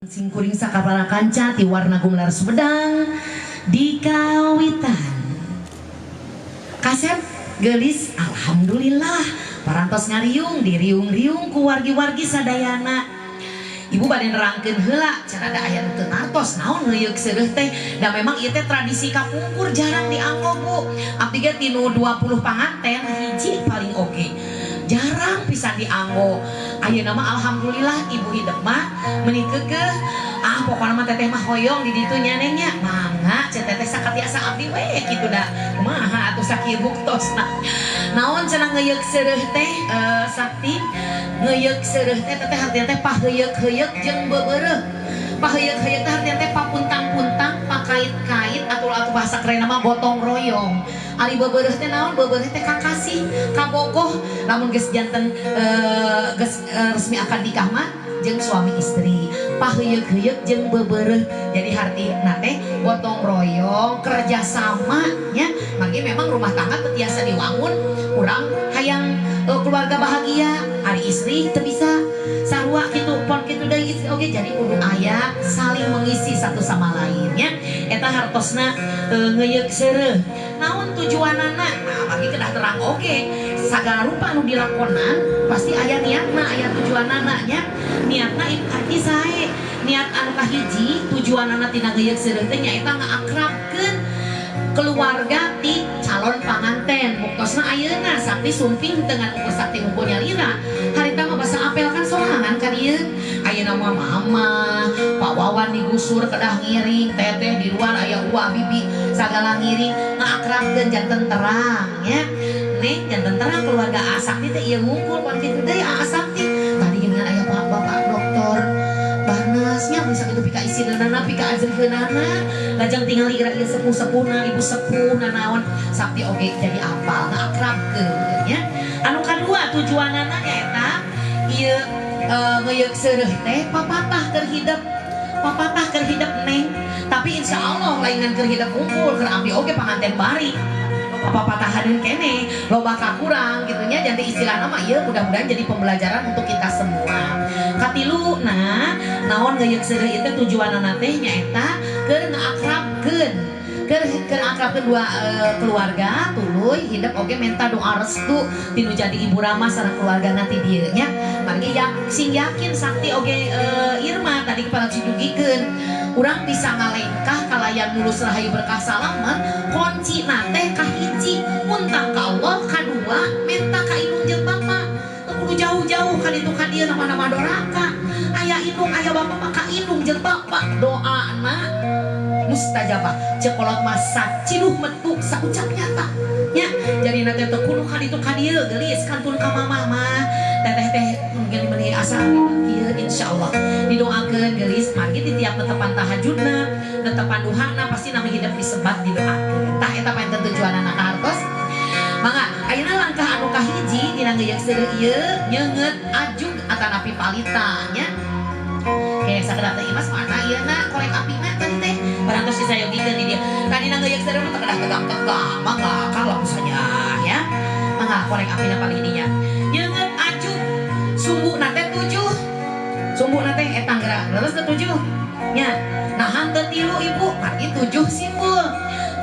Simkuring sakapala kanca ti warna gumelar Sumedang di kawitan. Kasep gelis, alhamdulillah parantos ngariung diriung-riung ku wargi-wargi sadayana. Ibu bade nerangkeun heula cenah da aya nu teu ngartos naon ngeuyeuk seureuh teh. Da memang ieu teh tradisi kapungkur, jarang dianggo, Bu. Abdi ge tinu 20 panganten hiji paling oge. Jarang pisan dianggo. Ayeuna mah alhamdulillah, ibu hidep mah meuni keukeuh, ah, pokona mah teteh mah hoyong di ditu nya, Neng, nya. Mangga cenah teteh, sakatiasa abdi we kitu, da kumaha atuh sakieu buktosna. Naon cenah ngeuyeuk seureuh teh, Sakti? Ngeuyeuk seureuh teh, teteh, artinya teh paheuyeuk-heuyeuk jeung beubeureuh. Paheuyeuk-heuyeuk teh artinya teh papuntang-puntang, pakait-kait, atau atau bahasa kerenna mah gotong royong. Ari beubeureuh teh naon? Beubeureuh teh kakasih, kabogoh. Lamun geus janten geus resmi akad nikah mah jeung suami istri. Paheuyeuk-heuyeuk jeung beubeureuh. Jadi hartina teh gotong royong, kerjasama nya. Mangga memang rumah tangga teu tiasa diwangun urang hayang keluarga bahagia, ari istri teu bisa sarua kitu, pon kitu deui istri oge. Jadi kudu aya saling mengisi satu sama lainnya. Eta hartosna ngeuyeuk seureuh. Naon tujuanana? Nah, bagi kedah terang oge, sagala rupa anu dilakonan pasti aya niatna, aya tujuanana nya. Niatna ibu hati sae. Niat anu kahiji tujuanana tina ngeuyeuk seureuh teh nyaeta ngaakrabkeun keluarga ti calon panganten. Buktosna ayeuna Sakti sumping dengan ukur Sakti ngumpul nyalira. Harita mah basa apel kan sorangan ka dieu. Ayeuna mah mama, Pak Wawan digusur kedah ngiring, teteh di luar aya uwa, bibi sagala ngiring, ngaakrabkeun janten terang nya. Neng, janten terang keluarga A Sakti teh ieu ngumpul, pan kitu deui A Sakti. Tadi geuningan aya Pak Bapak Doktor Barnesnya bisa gitu pika isineunana, pika ajrikeunana, lajeng tinggal ira ieu sepuh-sepuhna, ibu sepuh nanaon Sakti oge jadi apal, ngaakrabkeun nya. Anu kadua tujuanana nyaeta ieu ngeuyeuk seureuh teh papatah keur hidep, papatah keur hidep, Neng. Tapi insya Allah lainan keur hidep unggul, keur abdi oge panganten bari papatahaneun kene, loba kakurang gitu nya. Jadi istilah nama ieu mudah-mudahan jadi pembelajaran untuk kita semua. Katilu, nah, naon ngeuyeuk seureuh itu tujuanana teh nyaeta keur ngaakrabkeun, keur akrabkeun dua keluarga, tuluy hidep oge menta doa restu tinu jadi ibu ramah sareng keluarga nanti dieu nya. Margi yak, sing yakin Sakti oge Irma tadi kepada dugikeun urang bisa ngalengkah kalayan mulus rahayu berkah salamet, kunci teh kahiji muntang ka Allah, kadua menta ka indung jeung bapa. Teu kudu jauh-jauh ka ditu ka dieu, nama-nama doraka, aya indung aya bapa mah ka indung jeung bapa doana mustajabah. Ceuk kolot mah saciduh metu saucap nyata nya. Jadi nanti teu kudu ka ditu ka dieu, geulis, kantun ka mamah mah teteh teh mungkin meuni asa kieu, insyaallah didoakeun, geulis. Margi di tiap netepan tahajudna, netepan duhana, pasti nama hidup disebat didoakeun. Tah, eta panten tujuanana hartos. Mangga ayeuna langkah anu kahiji dina ngeuyeuk seureuh ieu nyeungeut ajug atanapi palita nya. Kayak sakedap teh Imas mana ieu na korek apina tadi teh parantos disayogikeun di dieu. Tadi na ngeuyeuk seureuh mah teu kedah tegang-tegang, mangga kalem saja ya. Mangga korek apina paling dinya. Nyeungeut ajug sumbu teh 7. Sumbu teh eta gerak leres teh 7 nya. Nah, hanteu 3, Ibu? Margi 7 simbol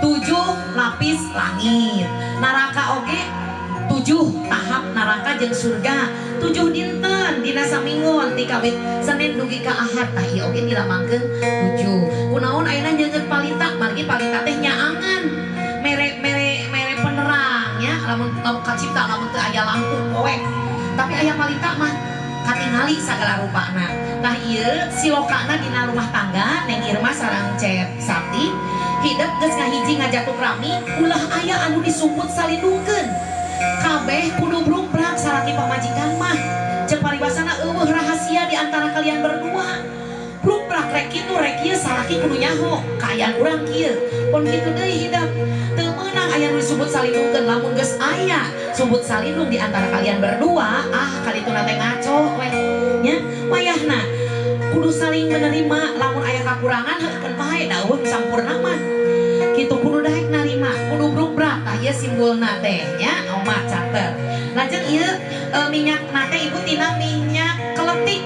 7 lapis langit. Neraka oge 7 tahap, neraka jeung surga 7 dinten dina saminggon ti kawit Senin dugi ka Ahad. Tah, ieu oge dilambangkeun 7. Kunaon ayeuna nyeungeut palita? Margi palita teh nyaangan, mere mere mere penerang nya. Lamun kacipta, lamun teu aya lampu poek, tapi aya palita mah katingali sagala rupana. Tah, ieu silokana dina rumah tangga, Neng Irma sareng Cep Sakti, hidep geus ngahiji ngajatuk rami, ulah aya anu disumput salindungkeun, kabeh kudu brukbrak. Salaki pamajikan mah ceuk paribasana euweuh rahasia di antara kalian berdua. Brukbrak, rek kitu rek kieu, salaki kudu nyaho kaayaan urang kieu, pon kitu deui hidep teu meunang aya nu disebut salindungkeun. Lamun geus aya sumput salindung di antara kalian berdua, ah, kali itu teh ngaco we nya. Wayahna kudu saling menerima. Lamun aya kakurangan, heukeun bae, da euweuh sampurna mah kitu, kudu daek narima, kudu brukbrak. Tah, ieu simbolna teh nya, omat catet. Lajeng ieu minyak nate, Ibu, tina minyak keletik.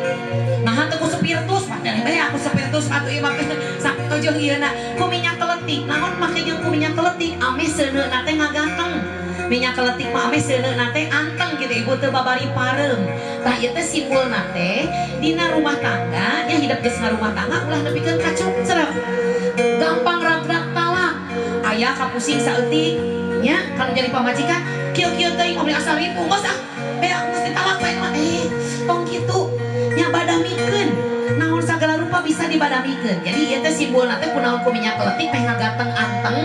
Nah, teu ku spiritus, padahal teh aku. Sertus atuh ieu mah sakitu jeung ieu na ku minyak keletik. Naon make jeung ku minyak keletik? Ameh seuneuna teh ngaganteng. Minyak keletik mah ameh seuneuna teh anteng gitu ibu, teu babari pareum. Tah, ieu teh simbolna teh dina rumah tangga nya, hidup geus rumah tangga ulah nepikeun ka cukcrek, gampang ragrak talak, aya kapusing saeutik nya. Kalau jadi pamajikan kieu-kieu teuing, mobil asa ripuh, geus ah beak, geus ditalak bae mah. Eh, tong kitu nya, badamikeun. Naon sagala rupa bisa dibadamikeun. Jadi ieu teh simbolna teh kunaon ku minyak keletik, meh ngagateng anteng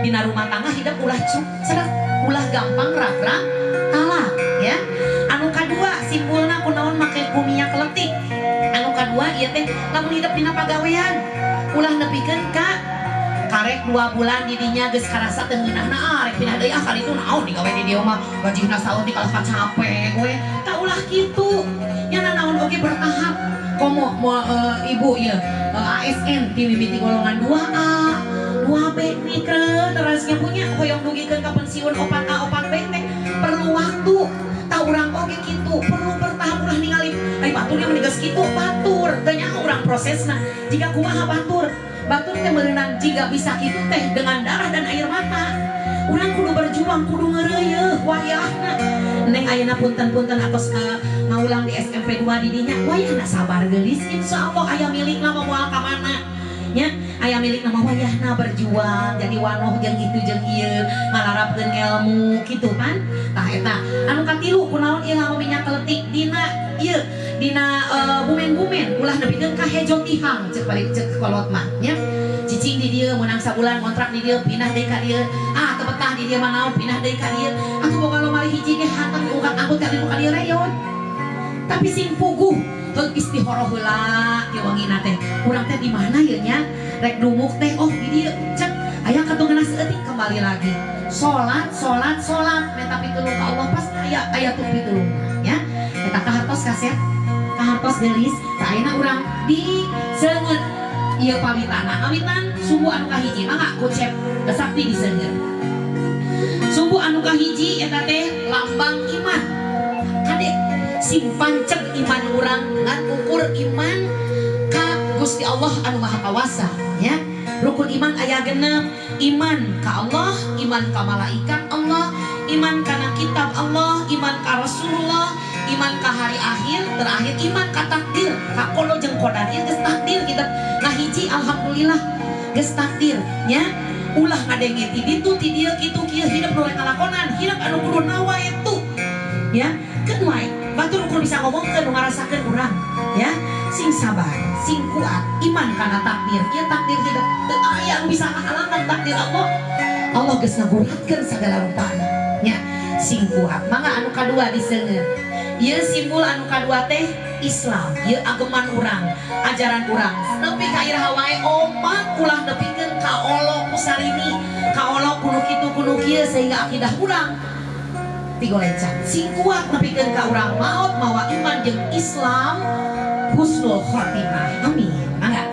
dina rumah tangga, hidup ulah cukcrek, ulah gampang ragrak talak ya. Anu kadua, simbolna kunaon make ku minyak keletik, anu kadua ieu teh lamun hidup dina pagawean ulah nepikeun ka karek 2 bulan didinya geus karasa teu ngeunahna, ah rek pindah deui ah, kali itu naon digawe di dieu mah, gajihna saeutik, kalah capek we. Tak, ulah kitu nya, naon oge bertahap. Komo mo ibu ya, ASN ti mimiti golongan 2A 2B mikre terasnya punya hoyong dugikeun ka pensiun 4A 4B teh perlu waktu. Tah, urang oge kitu, perlu bertahap. Ulah ningali ai batur yang meni geus kitu, batur teu nyaho urang prosesna jika kumaha. Batur batur teh meureunan jika bisa kitu teh dengan darah dan air mata. Urang kudu berjuang, kudu ngeureuyeun wayahna. Neng ayeuna punten-punten atos ngaulang di SMP 2 didinya, wayahna sabar geulis, insyaallah aya milik mah moal ka mana nya, aya milik nama. Wayahna berjuang jadi wanoh jeung itu jeung ieu, ngalarapkeun ilmu kitu pan. Tah, eta anu katilu, kunaon ieu nganggo minyak keletik dina ieu, dina bumen-bumen ulah nepikeun ka hejo tihang, cek balik cek kolot mah nya. Cicing di dieu menang sabulan kontrak di dieu, pindah deui ka dieu, ah teu betah di dieu mah naon, pindah deui ka dieu. Atuh boga lomari hiji ge hatam diungkat angkut ka dieu ka dieu reyon. Tapi sing puguh, heug istihoroh heula ieu wangina teh, urang teh di mana ieu nya, rek dumuk teh, oh di dieu cek aya katungan saeutik, kembali lagi salat salat salat, minta pitulung ka Allah, pasti aya aya tuh pitulung ya. Eta kahartos kasep, kahartos geulis. Tah, ayeuna urang di seungeut ieu pawitana, ngawitan sumbu anu kahiji. Mangga kocep sakti diseungeut sumbu anu kahiji. Eta teh lambang iman. Kade, sing panceg iman urang ngan ukur iman ka Gusti Allah anu Maha Kawasa ya. Rukun iman aya 6: iman ka Allah, iman ka malaikat Allah, iman kana kitab Allah, iman ka Rasulullah, iman ka hari akhir, terakhir iman ka takdir, ka qodho jeung qodar. Ieu geus takdir kita. Nah, hiji alhamdulillah geus takdir nya. Ulah ngadenge ti ditu ti dieu kitu kieu, hidup nu rek ngalakonan, hidup anu kudu nawaitu ya. Keun wae batur ukur bisa ngomongkeun, nu ngarasakeun urang ya. Sing sabar, sing kuat iman kana takdir. Ieu takdir hidup teu aya anu bisa ngahalangan takdir Allah. Allah geus ngaguratkeun sagala rupana nya. Sing kuat. Mangga anu kadua diseungeut. Ieu simbol anu kadua teh Islam. Ieu ageman urang, ajaran urang nepi ka iraha wae omat ulah nepikeun ka olo ku sarini, ka olo kuno kitu kuno kieu, sehingga akidah urang tigolencang. Sing kuat nepikeun ka urang maot mawa iman jeung Islam, husnul khotimah, amin. Mangga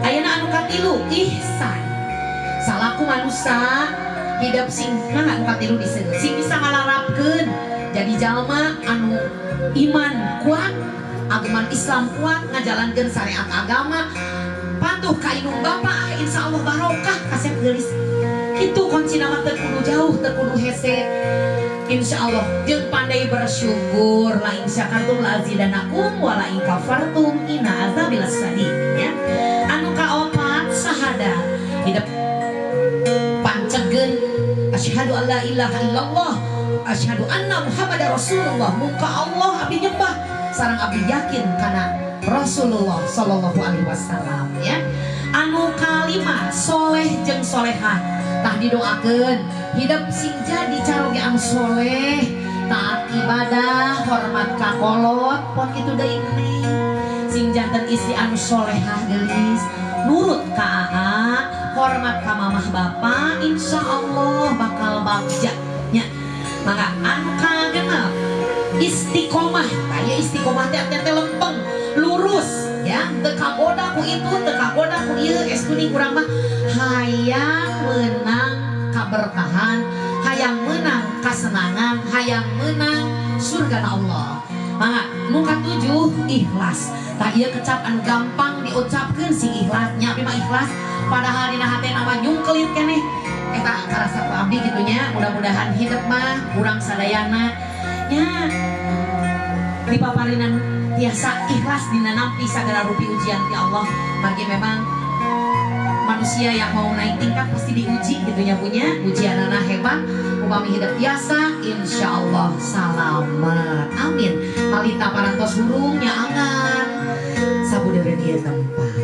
ayeuna anu katilu, ihsan. Salaku manusia hidup sing, mangga anu katilu disebut sing bisa ngalarapkeun jadi jalma anu iman kuat, ageman Islam kuat, ngajalankeun syariat agama, patuh ka indung bapa, ah, insya Allah barokah kasep geulis. Kitu kunci nama, teu kudu jauh, teu kudu hese. Insya Allah jeung pandai bersyukur. La in syakartum la azidanakum wa la in kafartum inna azabi lasyadid ya. Anu kaopat, syahadat. Hidup pancegeun asyhadu an la ilaha illallah, asyhadu anna muhammadar rasulullah. Muka Allah abdi nyembah sareng abdi yakin kana Rasulullah sallallahu alaihi wasallam ya. Anu kalima, soleh jeung solehah. Tah, didoakeun hidup sing jadi caroge anu soleh, taat ibadah, hormat ka kolot, pon kitu deui neng sing janten istri anu solehah geulis, nurut ka aa, hormat ka mamah bapa, insya Allah bakal bagja nya. Maka anu kagenep, istiqomah. Kaya istiqomah teh teh lempeng, lurus ya, teu kagoda ku itu, teu kagoda ku ieu. Estu nih urang mah hayang menang kaberkahan, hayang menang kasenangan, hayang menang surga Allah. Mangga nu katujuh, ikhlas. Tah, ieu kecap anu gampang diucapkeun, si ikhlasnya, abi mah ikhlas, padahal dina hatena mah nyungkelit keneh. Eta karasa ku abdi kitu nya. Mudah-mudahan hidup mah kurang sadayana nya dipaparinan tiasa ikhlas dina nampi sagala rupi ujian ti Allah, margi memang manusia yang mau naik tingkat pasti diuji gitu nya, punya ujian anak hebat. Upami hidup biasa, insya Allah salamet, amin. Talita parantos hurung nyaangan sabudeureun ieu tempat.